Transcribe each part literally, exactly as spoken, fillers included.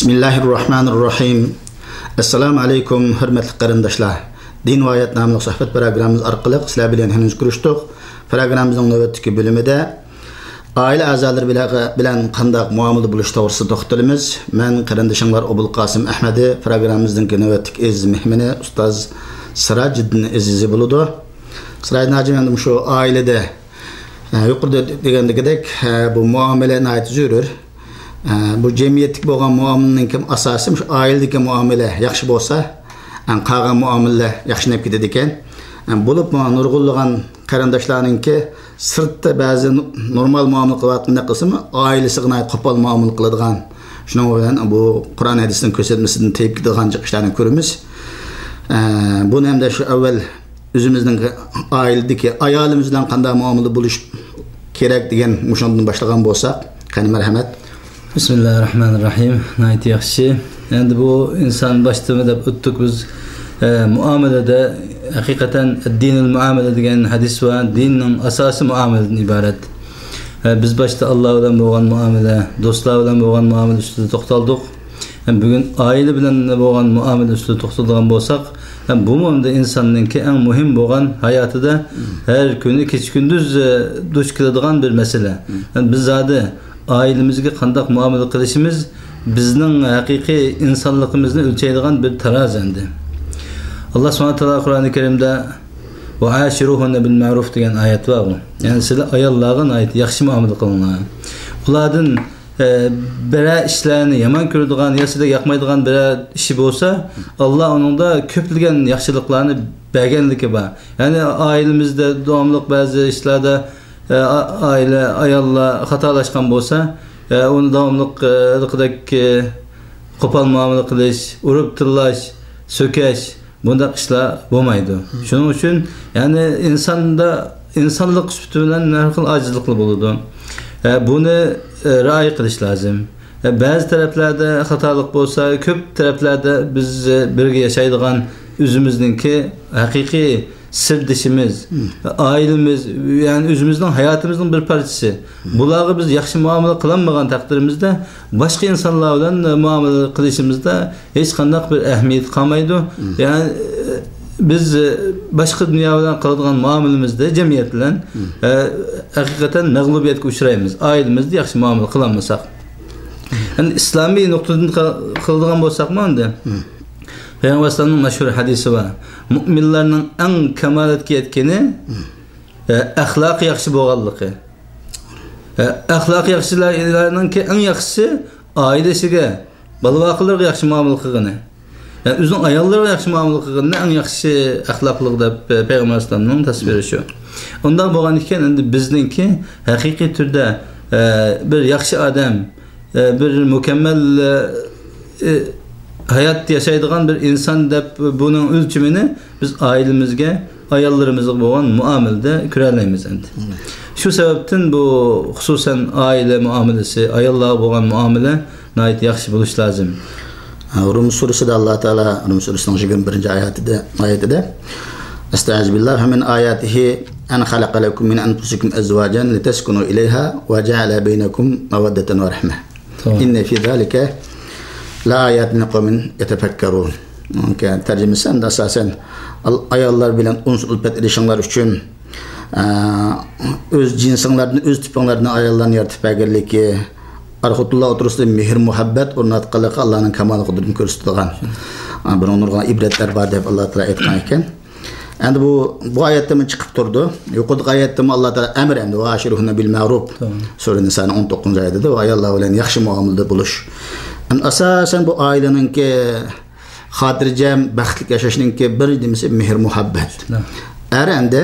بىسمىللاھىررەھمانىررەھىم. ئەسسالامۇ ئەلەيكۇم، ھۆرمەتلىك قېرىنداشلار. دىن ۋە ھايات ناملىق سۆھبەت پروگراممىمىز ئارقىلىق سىلەر بىلەن ھېلىمۇ كۆرۈشتۇق. پروگراممىمىزنىڭ نۆۋەتتىكى بۆلۈمىدە ئائىلە ئەزالىرى بىلەن، بىلەن قانداق مۇئامىلىدە بولۇش توغرىسىدا توختىلىمىز. مەن قېرىندىشىڭلار ئوبۇلقاسىم ئەھمەدى، پروگراممىمىزنىڭكى نۆۋەتتىكى ئەزىز مېھمىنى ئۇستاز سىراجىدىن ئەزىزى بولىدۇ. سىراجىدىن ھاجىم، ئەمدى مۇشۇ ئائىلىدە، ئە، يۇقىرىدا دېگەندىكىدەك، ئە، بۇ مۇئامىلە ناھايىتى زۆرۈر. ئە، بۇ جەمئىيەتتىكى بولغان مۇئامىلىنىڭكى ئاساسى مۇشۇ ئائىلىدىكى مۇئامىلە ياخشى بولسا، ئە، قالغان مۇئامىلىلەر ياخشىلىنىپ كېتىدىكەن. ئە، بولۇپمۇ نۇرغۇنلىغان قېرىنداشلارنىڭكى سىرتتا بەزى نورمال مۇئامىلە قىلىۋاتقاندەك قىلسىمۇ، ئائىلىسىغا ناھايىتى قوپال مۇئامىلە قىلىدىغان، شۇنىڭ بىلەن بۇ قۇرئان ھەدىسنىڭ كۆرسەتمىسىدىن تېيىپ كېتىدىغان جىق ئىشلارنى كۆرىمىز. ئە، بۇنى ئەمدى شۇ ئەۋۋەل ئۆزىمىزنىڭ ئائىلىدىكى ئايالىمىز بىلەن قانداق مۇئامىلىدە بولۇش كېرەك دېگەن مۇشۇندىن باشلىغان بولساق، قېنى، مەرھەمەت. بىسمىللاھىررەھمانىررەھىم. ناھايىتى ياخشى. ئەمدى بۇ ئىنسان باشتىمۇ دەپ ئۆتتۇق بىز، ئە، مۇئامىلىدە ھەقىقەتەن دىنۇل مۇئامىلە دېگەن ھەدىس بار. دىننىڭ ئاساسى مۇئامىلىدىن ئىبارەت. ئە، بىز باشتا ئاللا بىلەن بولغان مۇئامىلە، دوستلار بىلەن بولغان مۇئامىلە ئۈستىدە توختالدۇق. ھەم بۈگۈن ئائىلە بىلەن بولغان مۇئامىلە ئۈستىدە توختىلىدىغان بولساق، ھەم بۇمۇ ئەمدى ئىنساننىڭكى ئەڭ مۇھىم بولغان ھاياتىدا ھەر كۈنى كېچە-كۈندۈز، ئە، دۇچ كېلىدىغان بىر مەسىلە. ھەم بىز زادى ئائىلىمىزگە قانداق مۇئامىلە قىلىشىمىز بىزنىڭ ھەقىقىي ئىنسانلىقىمىزنى ئۆلچەيدىغان بىر تارازا ئەمدى. ئاللا سۇبھانەھۇ ۋە تائالا قۇرئانى كەرىمدە «ۋەئاشىرۇھۇننە بىل مەرۇف» دېگەن ئايەت بار بۇ. يەنى سىلەر ئاياللارغا ناھايىتى ياخشى مۇئامىلە قىلىڭلار. ئۇلاردىن ئە، بىرەر ئىشلارنى يامان كۆرىدىغان يا سىلەرگە ياقمايدىغان بىرەر ئىشى بولسا، ئاللا ئۇنىڭدا كۆپلىگەن ياخشىلىقلارنى بەرگەنلىكى بار. يەنى ئائىلىمىزدە داۋاملىق بەزى ئىشلاردا، ئە، ئا-، ئائىلە، ئاياللار خاتالاشقان بولسا، ئە، ئۇنى داۋاملىق، ئە، ھېلىقىدەك، ئە، قوپال مۇئامىلە قىلىش، ئۇرۇپ تىللاش، سۆكەش، بۇنداق ئىشلار بولمايدۇ. شۇنىڭ ئۈچۈن، يەنى ئىنساندا، ئىنسانلىق سۈپىتى بىلەن ھەر خىل ئاجىزلىقلار بولىدۇ. ئە، بۇنى، ئە، رىئايە قىلىش لازىم. ئە، بەزى تەرەپلەردە خاتالىق بولسا، كۆپ تەرەپلەردە بىز، ئە، بىرگە ياشايدىغان ئۆزىمىزنىڭكى ھەقىقىي سىردىشىمىز، ئائىلىمىز، يەنى ئۆزىمىزنىڭ ھاياتىمىزنىڭ بىر پارچىسى. بۇلارغا بىز ياخشى مۇئامىلە قىلالمىغان تەقدىرىمىزدە، باشقا ئىنسانلار بىلەن، ئە، مۇئامىلە قىلىشىمىزدا ھېچقانداق بىر ئەھمىيەت قالمايدۇ. يەنى، ئە، بىز، ئە، باشقا دۇنيا بىلەن قىلىدىغان مۇئامىلىمىزدە جەمئىيەت بىلەن، ئە، ھەقىقەتەن مەغلۇبىيەتكە ئۇچرايمىز. ئائىلىمىزدە ياخشى مۇئامىلە قىلالمىساق. ئەمدى ئىسلامىي نۇقتىدىن قا-، قىلىدىغان بولساقمۇ ئەمدى، پەيغەمبەر ئەلەيھىسسالامنىڭ مەشھۇر ھەدىسى بار. مۇئمىنلارنىڭ ئەڭ كامالەتكە يەتكىنى، ئە، ئەخلاقى ياخشى بولغانلىقى. ئە، ئەخلاقى ياخشىلارنىڭكى ئەڭ ياخشىسى ئائىلىسىگە، بالا-ۋاقىلىرىغا ياخشى مۇئامىلە قىلغىنى. يەنى ئۆزىنىڭ ئاياللىرىغا ياخشى مۇئامىلە قىلغىنىنى ئەڭ ياخشى ئەخلاقلىق دەپ، ئە، پەيغەمبەر ئەلەيھىسسالامنىڭ تەسۋىرى شۇ. ئۇنداق بولغان ئىكەن، ئەمدى بىزنىڭكى ھەقىقىي تۈردە، ئە، بىر ياخشى ئادەم، ئە، بىر مۇكەممەل، ئە، ئە، ھايات ياشايدىغان بىر ئىنسان دەپ بۇنىڭ ئۆلچىمىنى بىز ئائىلىمىزگە، ئاياللىرىمىزغا بولغان مۇئامىلىدە كۆرەلەيمىز ئەمدى. شۇ سەۋەبتىن بۇ خۇسۇسەن ئائىلە مۇئامىلىسى، ئاياللارغا بولغان مۇئامىلە ناھايىتى ياخشى بولۇش لازىم. روم سۈرىسىدە ئاللا تائالا، روم سۈرىسىنىڭ يىگىرمە بىرىنچى ئايەتىدە، ئايەتىدە، ئەستەئىزۇ بىللا، «ۋە مىن ئاياتىھى ئەن خەلەقە لەكۇم مىن ئەنفۇسىكۇم ئەزۋاجەن لىتەسكۇنۇ ئىلەيھا ۋە جەئەلە بەينەكۇم مەۋەددەتەن ۋە رەھمە. توغرا. ئىننە فى زالىكە لەئاياتىن لىقەۋمىن يەتەفەككەرۇن.» تەرجىمىسى ئەمدى ئاساسەن ئاياللار بىلەن ئۇنس-ئۈلپەت ئېلىشىڭلار ئۈچۈن، ئە، ئۆز جىنسىڭلاردىن، ئۆز تىپىڭلاردىن ئاياللارنى يارىتىپ بەرگەنلىكى، ئەر-خوتۇنلار ئوتتۇرىسىدا مېھىر-مۇھەببەت ئورناتقانلىقى ئاللانىڭ كامال قۇدرىتىنى كۆرسىتىدىغان، ئە، بۇنىڭ نۇرغۇن ئىبرەتلەر بار دەپ ئاللا تائالا ئېيتقان ئىكەن. ئەمدى بۇ، بۇ ئايەتتىنمۇ چىقىپ تۇرىدۇ. يۇقىرىدىكى ئايەتتىمۇ ئاللا تائالا ئەمر ئەمدى، «ۋە ئاشىرۇھۇننە بىل مەرۇپ.» توغرا. سۈرە نىسانىڭ ئون توققۇزىنچى ئايىتىدە، ۋە ئاياللار بىلەن ياخشى مۇئامىلىدە بولۇش. ئەمدى ئاساسەن بۇ ئائىلىنىڭكى خاتىرجەم، بەختلىك ياشاشنىڭكى بىر نېمىسى مېھىر-مۇھەببەت. شۇنداق. ئەر ئەمدى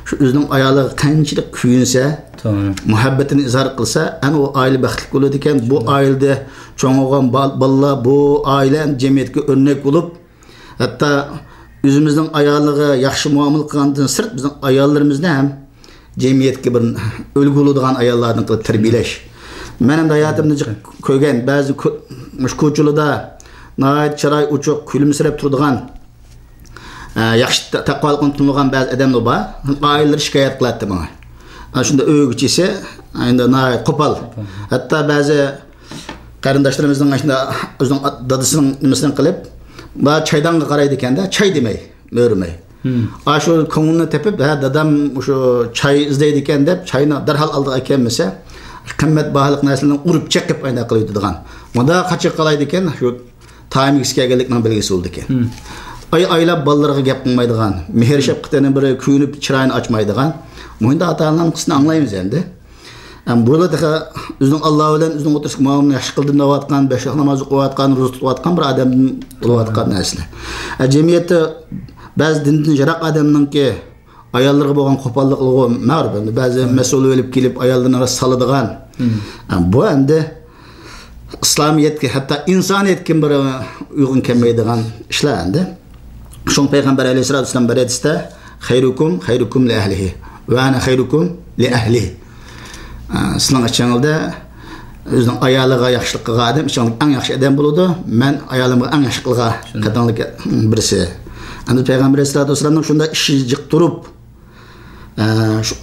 شۇ ئۆزىنىڭ ئايالىغا قانچىلىك كۆيۈنسە، توغرا، مۇھەببىتىنى ئىزھار قىلسا، ئەنە ئۇ ئائىلە بەختلىك بولىدىكەن. بۇ ئائىلىدە چوڭ بولغان بال-، بالىلار بۇ ئائىلە جەمئىيەتكە ئۆرنەك بولۇپ، ھەتتا ئۆزىمىزنىڭ ئايالىغا ياخشى مۇئامىلە قىلغاندىن سىرت، بىزنىڭ ئاياللىرىمىزنى ھەم جەمئىيەتكە بىر ئۈلگە بولىدىغان ئاياللاردىن قىلىپ تەربىيەلەش. مەن ئەمدى ھاياتىمدا جىق كۆرگەن بەزى كو-، مۇشۇ كوچىلاردا ناھايىتى چىرايى ئوچۇق، كۈلۈمسىرەپ تۇرىدىغان، ئە، ياخشى تا-، تەقۋالىقنى تونۇغان بەزى ئادەملەر بار. ئائىلىلىرى شىكايەت قىلاتتى ماڭا. ئە، شۇنداق ئۆيگە چىقسا، ئەمدى ناھايىتى قوپال. ھەتتا بەزى قېرىنداشلىرىمىزنىڭ ئاشۇنداق ئۆزىنىڭ دادىسىنىڭ نېمىسىنى قىلىپ، بۇ چايدانغا قارايدىكەندە، چاي دېمەي، مۆرىمەي. ئاشۇ كۆڭلىنى تېپىپ، ھە، دادام شۇ چاي ئىزدەيدىكەن دەپ، چاينى دەرھال ئالدىغا ئەكەلمىسە، قىممەت باھالىق نەرسىلەرنى ئۇرۇپ چېقىپ ئاينا قىلىۋېتىدىغان. مۇنداق قاچىقى قالايدىكەن، شۇ تايىم ئىگىسى كەلگەنلىكنىڭ بەلگىسى بولىدىكەن. ئاي ئايلاپ بالىلىرىغا گەپ قىلمايدىغان، مېھىر شەپقىتىنى بىر كۆيۈنۈپ چىرايىنى ئاچمايدىغان، مۇنداق ئاتا-ئانىلارنىڭ قىسمىنى ئاڭلايمىز ئەمدى. ئەم، بۇلا تېخى ئۆزىنىڭ ئاللا بىلەن ئۆزىنىڭ ئوتتۇرىسىدىكى مۇئامىلىنى ياخشى قىلدىم دەۋاتقان، بەش ۋاق ناماز ئوقۇۋاتقان، روزا تۇتۇۋاتقان بىر ئادەمدىن بولۇۋاتقان نەرسىلەر. ئە، جەمئىيەتتە بەزى دىندىن يىراق ئادەمنىڭكى ئاياللىرىغا بولغان قوپاللىقلىقى مەغرۇر. ئەمدى بەزى مەسئۇل ئېلىپ كېلىپ ئاياللىرىنى راست سالىدىغان. ئە، بۇ ئەمدى ئىسلامىيەتكە، ھەتتا ئىنسانىيەتكە بىر ئۇيغۇن كەلمەيدىغان ئىشلار ئەمدى. شۇڭا پەيغەمبەر ئەلەيھىسسالاتۇ ۋەسسالام بىر ھەدىستە، «خەيرۇكۇم خەيرۇكۇم لىئەھلىھى ۋە ئەنە خەيرۇكۇم لىئەھلى.» ئە، سىلەرنىڭ ئىچىڭلاردا ئۆزىنىڭ ئايالىغا ياخشىلىق قىلغان ئادەم ئىچىڭلاردا ئەڭ ياخشى ئادەم بولىدۇ. مەن ئايالىمغا ئەڭ ياخشى قىلغان قېتىڭلارنىڭ بىرسى. ئەمدى پەيغەمبەر ئەلەيھىسسالاتۇ ۋەسسالامنىڭ شۇنداق ئىشى جىق تۇرۇپ، ئە، شۇ،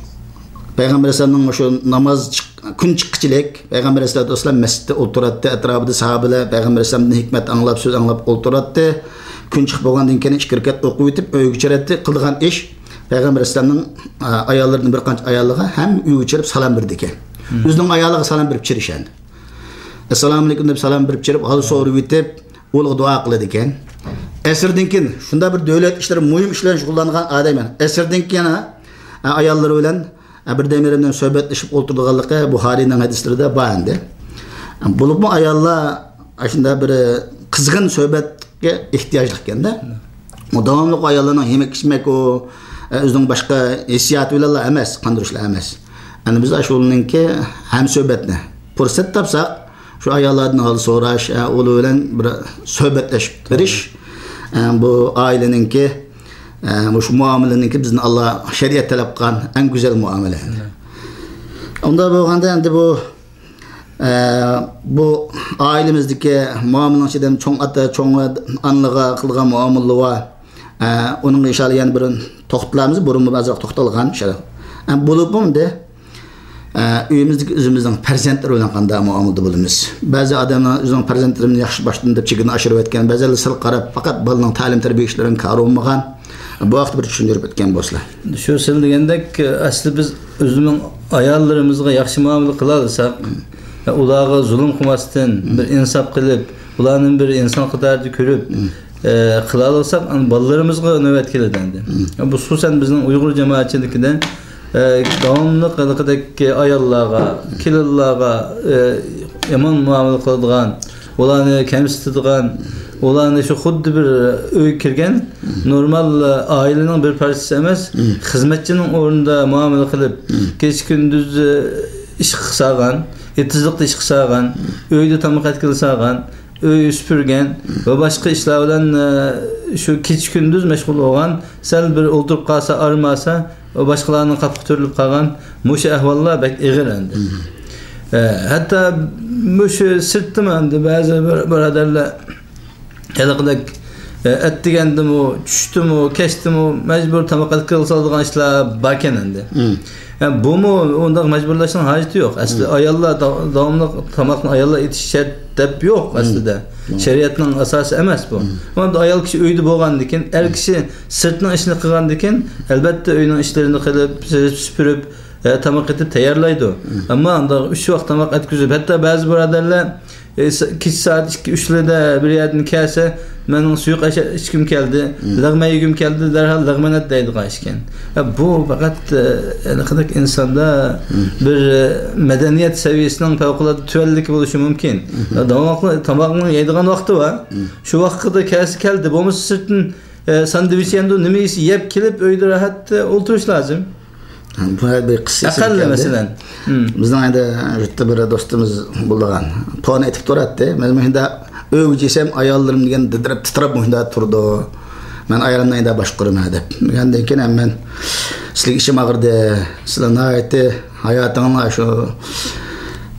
پەيغەمبەر ئەلەيھىسسالامنىڭ شۇ ناماز چىق-، كۈن چىققىچىلىك پەيغەمبەر ئەلەيھىسسالاتۇ ۋەسسالام مەسچىتتە ئولتۇراتتى، ئەتراپىدا ساھابىلەر پەيغەمبەر ئەلەيھىسسالامدىن ھېكمەت ئاڭلاپ، سۆز ئاڭلاپ ئولتۇراتتى. كۈن چىقىپ بولغاندىن كېيىن ئىككى رەكەت ئوقۇۋېتىپ ئۆيگە چىرەتتى. قىلىدىغان ئىش، پەيغەمبەر ئەلەيھىسسالامنىڭ، ئە، ئاياللىرىدىن بىر قانچە ئايالىغا ھەم ئۆيگە چىرىپ سالام بېرىدىكەن. ئۆزىنىڭ ئايالىغا سالام بېرىپ چىرىشەن. «ئەسسالامۇئەلەيكۇم» دەپ سالام بېرىپ چىرىپ، ھال سورىۋېتىپ، ئۇلىغا دۇئا قىلىدىكەن. ئەسىردىن كېيىن شۇنداق بىر دۆلەت ئىشلىرى، مۇھىم ئىش بىلەن شۇغۇللانغان ئادەم، يەنى ئەسىردىن كېيىن، ھە، ئاياللىرى بىلەن، ھە، بىردەم بىردەم سۆھبەتلىشىپ ئولتۇرىدىغانلىقى بۇخارىينىڭ ھەدىسلىرىدە بار ئەمدى. بولۇپمۇ ئاياللار ئاشۇنداق بىر قىزغىن سۆھبەتكە ئېھتىياجلىق ئىكەندە. ئۇ داۋاملىق ئاياللارنىڭ يېمەك ئىچمەك، ئۇ، ئە، ئۆزىنىڭ باشقا ھېسسىياتى بىلەنلا ئەمەس، قاندۇرۇشلا ئەمەس. ئەمدى بىز ئاشۇنىڭكى ھەمسۆھبەتنى، پۇرسەت تاپساق، شۇ ئاياللاردىن ھال سوراش، ئە، ئۇلار بىلەن بىر سۆھبەتلەشىپ بېرىش، ئە، بۇ ئائىلىنىڭكى، ئە، مۇشۇ مۇئامىلىنىڭكى بىزدىن ئاللا شەرىئەت تەلەپ قىلغان ئەڭ گۈزەل مۇئامىلە. ئۇنداق بولغاندا ئەمدى بۇ ئە، بۇ ئائىلىمىزدىكى مۇئامىلىنىڭ ئىچىدە چوڭ ئاتا، چوڭ ئانىلارغا قىلغان مۇئامىلىلىرى بار. ئە، ئۇنىڭغا ئىنشائاللا يەنە بىر توختىلارمىز. بۇرۇنمۇ ئازراق توختالغان شۇ. ئە، بولۇپمۇ ئەمدى، ئە، ئۆيىمىزدىكى ئۆزىمىزنىڭ پەرزەنتلىرى بىلەن قانداق مۇئامىلىدە بولىمىز؟ بەزى ئادەملەر ئۆزىنىڭ پەرزەنتلىرىنى ياخشى باشتىن دەپ چېكىنى ئاشۇرۇۋەتكەن، بەزىلەر سەل قاراپ، پەقەت بالىنىڭ تەلىم-تەربىيە ئىشلىرىغا كارى بولمىغان. بۇ ھەقتە بىر چۈشەندۈرۈپ ئۆتكەن بولسىلا. شۇ سىز دېگەندەك، ئەسلى بىز ئۆزىمىزنىڭ ئاياللىرىمىزغا ياخشى مۇئامىلە قىلالىساق، ئۇلارغا زۇلۇم قىلماستىن، بىر ئىنساپ قىلىپ، ئۇلارنى بىر ئىنسان قاتارىدا كۆرۈپ، ئە، قىلالىساق، ئەمدى بالىلىرىمىزغا نۆۋەت كېلىدۇ ئەمدى. بۇ خۇسۇسەن بىزنىڭ ئۇيغۇر جامائەتچىلىكىدە، ئە، داۋاملىق ھېلىقىدەك ئاياللارغا، كېلىنلارغا، ئە، يامان مۇئامىلە قىلىدىغان، ئۇلارنى كەمسىتىدىغان، ئۇلارنى شۇ خۇددى بىر ئۆيگە كىرگەن نورمال ئائىلىنىڭ بىر پارچىسى ئەمەس، خىزمەتچىنىڭ ئورنىدا مۇئامىلە قىلىپ، كېچە-كۈندۈز ئىشقا سالغان، ئېتىزلىقتا ئىشقا سالغان، ئۆيدە تاماق ئەتكىلى سالغان، ئۆي سۈپۈرگەن ۋە باشقا ئىشلار بىلەن، شۇ كېچە-كۈندۈز مەشغۇل بولغان، سەل بىر ئولتۇرۇپ قالسا، ئارام ئالسا، باشقىلارنىڭ قاپىقى تۈرۈلۈپ قالغان مۇشۇ ئەھۋاللار بەك ئېغىر ئەمدى. ئە، ھەتتا مۇشۇ سىرتتىمۇ ئەمدى بەزى بىر، بىرادەرلەر ھېلىقىدەك، ئە، ئەتىگەندىمۇ، چۈشتىمۇ، كەچتىمۇ مەجبۇر تاماق ئەتكىلى سالىدىغان ئىشلار باركەن ئەمدى. ئە، بۇمۇ ئۇنداق مەجبۇرلاشنىڭ ھاجىتى يوق. ئەسلى ئاياللار دا-، داۋاملىق تاماقنى ئاياللار ئېتىشى شەرت دەپ يوق ئەسلىدە. شەرىئەتنىڭ ئاساسى ئەمەس بۇ. ئەمما ئايال كىشى ئۆيدە بولغاندىكىن، ئەر كىشى سىرتنىڭ ئىشىنى قىلغاندىكىن، ئەلبەتتە ئۆينىڭ ئىشلىرىنى قىلىپ، سۈپۈرۈپ، ئە، تاماق ئېتىپ تەييارلايدۇ. ئەمما ئانداق ئۈچ ۋاق تاماق ئەتكۈزۈپ، ھەتتا بەزى بۇرادەرلەر، ئە، س-، كېچە سائەت ئىككى، ئۈچلىرىدە بىر يەردىن كەلسە، مېنىڭ سۇيۇق ئەش-، ئىچكۈم كەلدى، لەغمەن يېگۈم كەلدى، دەرھال لەغمەن ئەت دەيدىغان ئىكەن. ئە، بۇ پەقەت، ئە، ھېلىقىدەك ئىنساندا بىر، ئە، مەدەنىيەت سەۋىيەسىنىڭ پەۋقۇلئاددە تۆۋەنلىكى بولۇشى مۇمكىن. داۋاملىق تاماقنى يەيدىغان ۋاقتى بار. شۇ ۋاقىتتا كەلسە كەلدى، بولمىسا سىرتتىن، ئە، ساندۋىچ يەمدۇ نېمە يېسە يەپ كېلىپ ئۆيدە راھەت، ئە، ئولتۇرۇش لازىم. بۇ بىر قىسسە ئەقەللى كەلدى. مەسىلەن. مىزنىڭ ئەينى يۇرتتا بىر دوستىمىز بولىدىغان. پونا ئېتىپ تۇراتتى. مەن مۇشۇنداق ئۆيگە كەلسەم، ئاياللىرىم دېگەن دىدىرەپ، تىترەپ مۇشۇنداق تۇرىدۇ. مەن ئايالىمنى ئەينى باشقۇرىمەن دەپ. دېگەندىن كېيىن ھەم مەن، سىلىگە ئىچىم ئاغرىدى. سىلەر ناھايىتى ھاياتىڭلار شۇ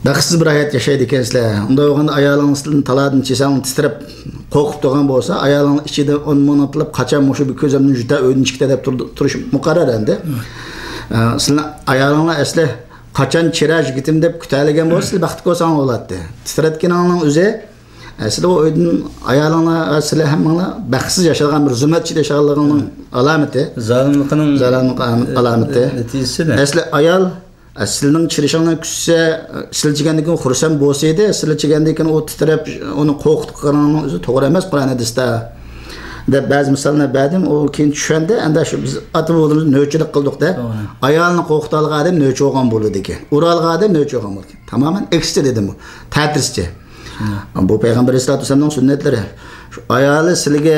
بەختسىز بىر ھايات ياشايدىكەنسىلەر. ئۇنداق بولغاندا ئايالىڭىز سىلەرنى تالاردىن چېسەڭ تىترەپ، قورقۇپ تۇرغان بولسا، ئايالىڭىز ئىچىدە ئون مىڭنى تىللاپ، قاچان مۇشۇ بىر كۆزۈمدىن يۈتە ئۆيدىن چىقتى دەپ تۇرىدۇ، تۇرۇشى مۇقەررەر ئەمدى. ئە، سىلەر ئايالىڭلار ئەسلى قاچان چىرە يىگىتىم دەپ كۈتەلىگەن بولسا، سىلى بەختلىك بولساڭ بولاتتى. تىترەتكىنىڭنىڭ ئۆزى، ئە، سىلى ئۇ ئۆيدىن ئايالىڭلار، ئە، سىلى ھەممىڭلار بەختسىز ياشىغان، بىر زۇلمەت ئىچىدە ياشىغانلىقىڭنىڭ ئالامىتى. زالىملىقىنىڭ، زالىملىق ئالامىتى. نەتىجىسىدە. ئەسلى ئايال، ئە، سىلىنىڭ چىرىشىڭلار كۈتسە، سىلى چىگەندىن كېيىن خۇرسەن بولسا ئىدى، سىلى چىگەندىن كېيىن ئۇ تىترەپ، ئۇنى قورقۇتقىنىڭنىڭ ئۆزى توغرا ئەمەس قۇرئان ھەدىستە، دەپ بەزى مىسالنى بەردىم. ئۇ كېيىن چۈشەندى، ئەندى شۇ بىز ئاتا بوۋىلىرىمىز نۆچىرلىك قىلدۇق دەپ. توغرا. ئايالنى قورقۇتالىغان ئادەم نۆچىر بولغان بولىدىكەن، ئۇرالىغان ئادەم نۆچىر بولغان بولىدىكەن. تامامەن ئەكسىچە دېدىم بۇ، تەتۈرىسىچە. شۇنداق. بۇ پەيغەمبەر ئەلەيھىسسالاتۇ ۋەسسالامنىڭ سۈننەتلىرى. شۇ ئايالى سىلىگە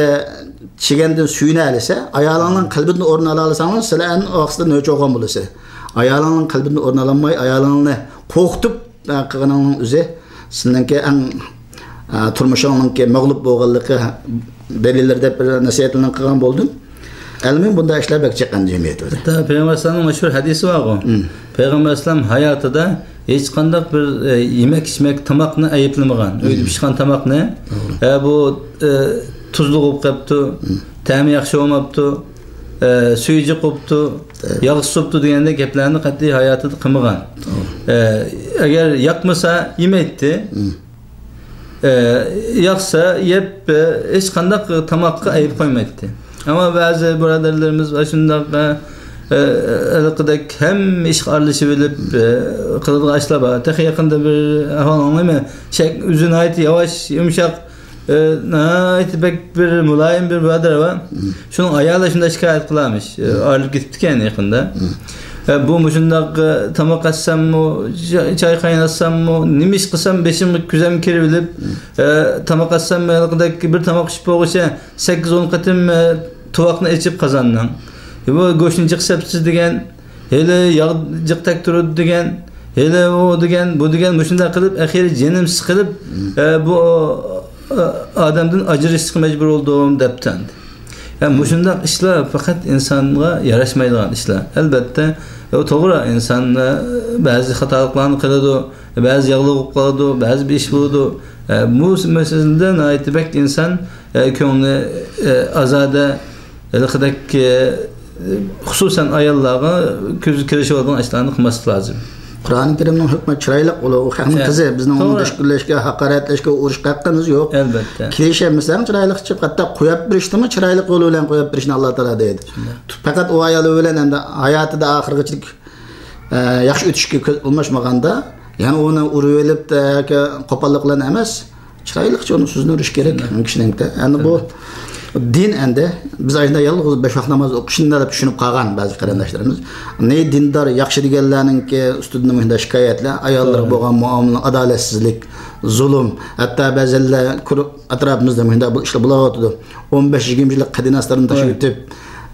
چىگەندىن سۆيۈنەلىسە، ئايالىڭنىڭ قەلبىدىن ئورۇن ئالالىساڭلار، سىلەر ئەڭ ئاخىرسىدا نۆچىر بولغان بولىسىلەر. ئايالىڭنىڭ قەلبىدىن ئورۇن ئالالماي، ئايالىڭنى قورقۇتۇپ، ئە، قىلغىنىڭنىڭ ئۆزى سىلىنىڭكى ئەڭ، ئە، تۇرمۇشىڭنىڭكى مەغلۇپ بولغانلىقى دەلىللىرى دەپ بىر نەسىھەتلەرنى قىلغان بولدۇم. ئەلمۇھىم، بۇنداق ئىشلار بەك جىق ئەمدى جەمئىيەت بىلەن. ھەتتا پەيغەمبەر ئەلەيھىسسالامنىڭ مەشھۇر ھەدىسى بارغۇ. مم. پەيغەمبەر ئەلەيھىسسالام ھاياتىدا ھېچقانداق بىر، ئە، يېمەك-ئىچمەك، تاماقنى ئەيىبلىمىغان. ئۆيدە مم. پىشقان تاماقنى، توغرا. ئە، بۇ، ئە، تۇزلۇق بولۇپ قاپتۇ، مم. تەمى ياخشى بولماپتۇ، ئە، سۈيى جىق بوپتۇ، ئە. ياغسىز بوپتۇ دېگەندەك گەپلەرنى قەتئىي ھاياتىدا قىلمىغان. توغرا. ئە، ئەگەر ياقمىسا يېمەيتتى. مم. ئە، ياقسا يەپ، ئە، ھېچقانداق تاماققا ئەيىب قويمايتتى. ئەمما بەزى بۇرادەرلىرىمىز ئاشۇنداق، ئە، ئە، ھېلىقىدەك ھەممە ئىشقا ئارىلىشىۋېلىپ، ئە، قىلىدىغان ئىشلار بار. تېخى يېقىندا بىر ئەھۋال ئاڭلايمەن. شەك-، ئۆزى ناھايىتى ياۋاش، يۇمشاق، ئە، ناھايىتى بەك بىر مۇلايىم بىر بۇرادەر بار. مم. شۇنىڭ ئايالى شۇنداق شىكايەت قىلارمىش. ئە، مم. ئايرىلىپ كېتىپتىكەن يېقىندا. مم. ئە، بۇ مۇشۇنداق، ئە، تاماق ئەتسەممۇ، چا-، چاي قايناتساممۇ، نېمە ئىش قىلسام بېشىمغا كۆزۈم كىرىۋېلىپ، مم. ئە، تاماق ئەتسەممۇ، ھېلىقىدەك بىر تاماق ئىشىپ بولغۇچە سەككىز ئون قېتىم، ئە، تۇۋاقنى ئېچىپ قازاننىڭ. ئە، بۇ گۆشنى جىق سەپسىز دېگەن، ھېلى ياغ جىق تەك تۇرىدۇ دېگەن، ھېلى ئۇ دېگەن، بۇ دېگەن، مۇشۇنداق قىلىپ، ئەخىرى جېنىم سىقىلىپ، مم. ئە، بۇ، ئە، ئادەمدىن ئاجرىشىشقا مەجبۇر بولدۇم، دەپتۇ ئەمدى. ھە، مۇشۇنداق ئىشلار پەقەت ئىنسانغا ياراشمايدىغان ئىشلار. ئەلبەتتە، ئۇ توغرا، ئىنسان، ئە، بەزى خاتالىقلارنى قىلىدۇ، بەزى ياغلىق بولۇپ قالىدۇ، بەزى بىر ئىش بولىدۇ. ئە، بۇ مەسىلىدە ناھايىتى بەك ئىنسان، ئە، كۆڭلى، ئە، ئازادە، ھېلىقىدەك، ئە، خۇسۇسەن ئاياللارغا كۆز كىرىشىۋالىدىغان ئىشلارنى قىلماسلىق لازىم. قۇرئانى كەرىمنىڭ ھۆكمى چىرايلىق، ئۇ خەقنىڭ قىزى، بىزنىڭ ئۇنى توغرا. دۈشكۈنلەشكە، ھاقارەتلەشكە، ئۇرۇشقا ھەققىمىز يوق. ئەلبەتتە. كېلىشەلمىسەڭ چىرايلىق چىق، ھەتتا قويۇپ بېرىشنىمۇ چىرايلىق يول بىلەن قويۇپ بېرىشنى ئاللا تائالا دەيدۇ. شۇنداق. پەقەت ئۇ ئايال بىلەن ئەمدى ھاياتىدا ئاخىرغىچە، ئە، ياخشى ئۆتۈشكە كۆز ئۇلماشمىغاندا، يەنە ئۇنى ئۇرۇۋېلىپ، ئە، قوپاللىق بىلەن ئەمەس، چىرايلىقچە ئۇنى سۆزلىنىش كېرەك. شۇنداق. كىشىنىڭكى. ئەمدى بۇ ئەلبەتتە. دىن ئەمدى بىز ئاشۇنداق يالغۇز بەش ۋاق ناماز ئوقۇشنى دەپ چۈشىنىپ قالغان بەزى قېرىنداشلىرىمىز. نى دىندار، ياخشى دېگەنلەرنىڭكى ئۈستىدىن مۇشۇنداق شىكايەتلەر، ئاياللارغا توغرا. بولغان مۇئامىلە، ئادالەتسىزلىك، زۇلۇم، ھەتتا بەزىلەر كۇر-، ئەتراپىمىزدا مۇشۇنداق بۇ ئىشلار بولاۋاتىدۇ. ئون بەش يىگىرمە يىللىق قەدىناسلىرىنى توغرا. تاشلىۋېتىپ،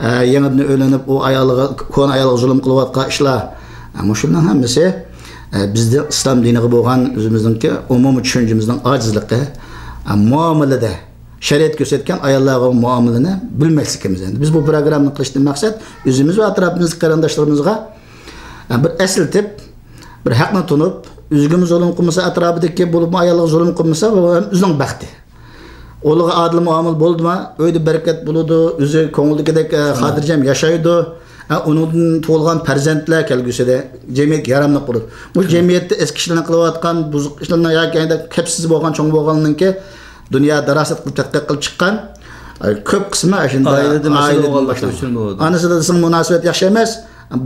ئە، يېڭىدىن ئۆيلىنىپ، ئۇ ئايالىغا، كونا ئايالغا زۇلۇم قىلىۋاتقان ئىشلار. ئە، مۇشۇنىڭ ھەممىسى، ئە، بىزدە ئىسلام دىنىغا بولغان ئۆزىمىزنىڭكى ئومۇمىي چۈشەنچىمىزنىڭ ئاجىزلىقى، ئە، مۇئامىلىدە شەرىئەت كۆرسەتكەن ئاياللارغا مۇئامىلىنى بىلمەسلىكىمىز. ئەمدى بىز بۇ پروگراممىنى قىلىشتىن مەقسەت ئۆزىمىز ۋە ئەتراپىمىزدىكى قېرىنداشلىرىمىزغا، ئە، بىر ئەسلىتىپ، بىر ھەقنى تونۇپ، ئۆزىگىمۇ زۇلۇم قىلمىسا، ئەتراپىدىكى بولۇپمۇ ئايالغا زۇلۇم قىلمىسا، بۇ ھەم ئۆزىنىڭ بەختى. ئۇلىغا ئادىل مۇئامىلە بولدىما، ئۆيدە بەرىكەت بولىدۇ، ئۆزى كۆڭلىدىكىدەك، ئە، خاتىرجەم ياشايدۇ. ئە، ئۇنىڭدىن تۇغۇلغان پەرزەنتلەر كەلگۈسىدە جەمئىيەتكە ياراملىق بولىدۇ. بۇ جەمئىيەتتە ئەسكى ئىشلارنى قىلىۋاتقان، بۇزۇق ئىشلارنى ياكى ئەندە كەپسىز بولغان، چوڭ بولغاننىڭكى دۇنيا داراسەت قىلىپ، تەتقىق قىلىپ چىققان، ئە، كۆپ قىسمى ئاشۇنداق ئائىلىدە مەسىلە ئائىلىدىن بولغانلىقى باشلانغان. ئۈچۈن بولىدۇ. ئانىسى دادىسىنىڭ مۇناسىۋىتى ياخشى ئەمەس،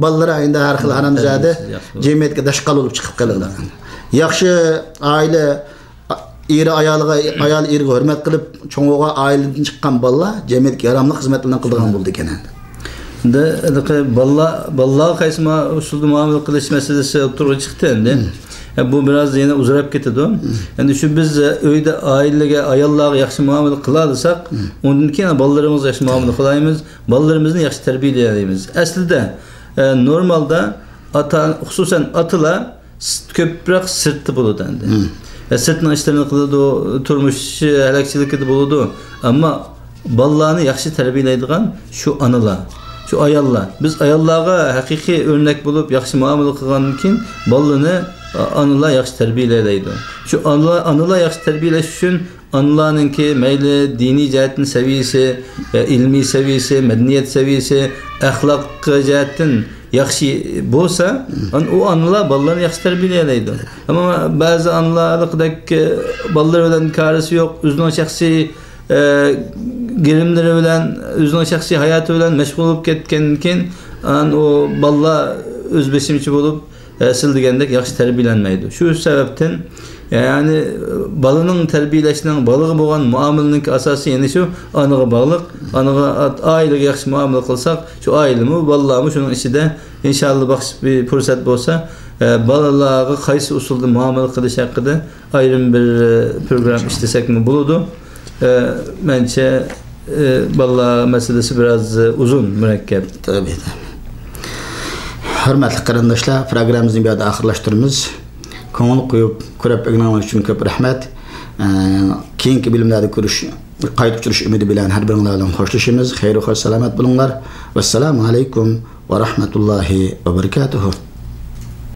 بالىلىرى ئەندە ھەر خىل ھارامزادە، تەربىيەسى ياخشى بولىدۇ. جەمئىيەتكە داشقال بولۇپ چىقىپ قالىدۇ. ياخشى ئائىلە ئېرى ئايالىغا، ئايال ئېرىگە ھۆرمەت قىلىپ، چوڭ بولغان ئائىلىدىن چىققان بالىلار جەمئىيەتكە ياراملىق خىزمەتلەرنى قىلىدىغان بولىدىكەن ئەمدى. ئەمدى ھېلىقى بالىلار، بالىلارغا قايسى ما-، ئۇسۇلدا مۇئامىلە قىلىش مەسىلىسى ئوتتۇرىغا چىقتى ئەمدى. مم. ئە، بۇ بىراز يەنە ئۇزىراپ كېتىدۇ. مم. ئەمدى شۇ بىز، ئە، ئۆيدە ئائىلىگە، ئاياللارغا ياخشى مۇئامىلە قىلالىساق، مم. ئۇندىن كېيىن بالىلىرىمىزغا ياخشى مۇئامىلە قىلالايمىز، بالىلىرىمىزنى ياخشى تەربىيەلىيەلەيمىز. ئەسلىدە، ئە، نورمالدا ئاتا، خۇسۇسەن ئاتىلار س-، كۆپرەك سىرتتا بولىدۇ ئەمدى. مم. ئە، سىرتنىڭ ئىشلىرىنى قىلىدۇ، تۇرمۇش ھەلەكچىلىكىدە بولىدۇ. ئەمما بالىلارنى ياخشى تەربىيەلەيدىغان شۇ ئانىلار، شۇ ئاياللار. بىز ئاياللارغا ھەقىقىي ئۆرنەك بولۇپ، ياخشى مۇئامىلە قىلغاندىن كېيىن، بالىنى، ئا-، ئانىلار ياخشى تەربىيەلەيدۇ. شۇ ئانىلار، ئانىلار ياخشى تەربىيەلەش ئۈچۈن ئانىلارنىڭكى مەيلى دىنىي جەھەتتىن سەۋىيىسى، ئە، ئىلمىي سەۋىيىسى، مەدەنىيەت سەۋىيىسى، ئەخلاق جەھەتتىن ياخشى بولسا، ئان-، ئۇ ئانىلار بالىلارنى ياخشى تەربىيەلىيەلەيدۇ. ئەمما بەزى ئانىلار ھېلىقىدەك، ئە، بالىلار بىلەن كارىسى يوق، ئۆزىنىڭ شەخسىي، ئە، گىرىملىرى بىلەن، ئۆزىنىڭ شەخسىي ھاياتى بىلەن مەشغۇل بولۇپ كەتكەندىن كېيىن، ئان-، ئۇ بالىلار ئۆز بېشىمچە بولۇپ، ئە، سىل دېگەندەك ياخشى تەربىيەلەنمەيدۇ. شۇ سەۋەبتىن، يەنى، بالىنىڭ تەربىيەلەشنىڭ، بالىغا بولغان مۇئامىلىنىڭ ئاساسى يەنە شۇ ئانىغا باغلىق. ئانىغا، ئات-، ئائىلىگە ياخشى مۇئامىلە قىلساق، شۇ ئائىلىمۇ، بالىلارمۇ شۇنىڭ ئىچىدە. ئىنشاللا، بەخش بىر پۇرسەت بولسا، ئە، بالىلارغا قايسى ئۇسۇلدا مۇئامىلە قىلىش ھەققىدە ئايرىم بىر، ئە، پروگرامما ئىشلىسەكمۇ بولىدۇ. ئە، مەنچە، ئە، بالىلار مەسىلىسى بىراز، ئە، ئۇزۇن، مۇرەككەپ. تەبىئىي. ھۆرمەتلىك قېرىنداشلار، پروگراممىمىزنى بۇ يەردە ئاخىرلاشتۇرىمىز. كۆڭۈل قويۇپ، كۆرۈپ ئۆگەنگىنىڭلار ئۈچۈن كۆپ رەھمەت. ئە، كېيىنكى بۆلۈملەردە كۆرۈش-، قايتا ئۇچرىشىش ئۈمىدى بىلەن ھەر بىرىڭلار بىلەن خوشلىشىمىز. خەير خوش سالامەت بولۇڭلار. ۋەسسالامۇ ئەلەيكۇم ۋە رەھمەتۇللاھى ۋە بەرىكاتۇھۇ.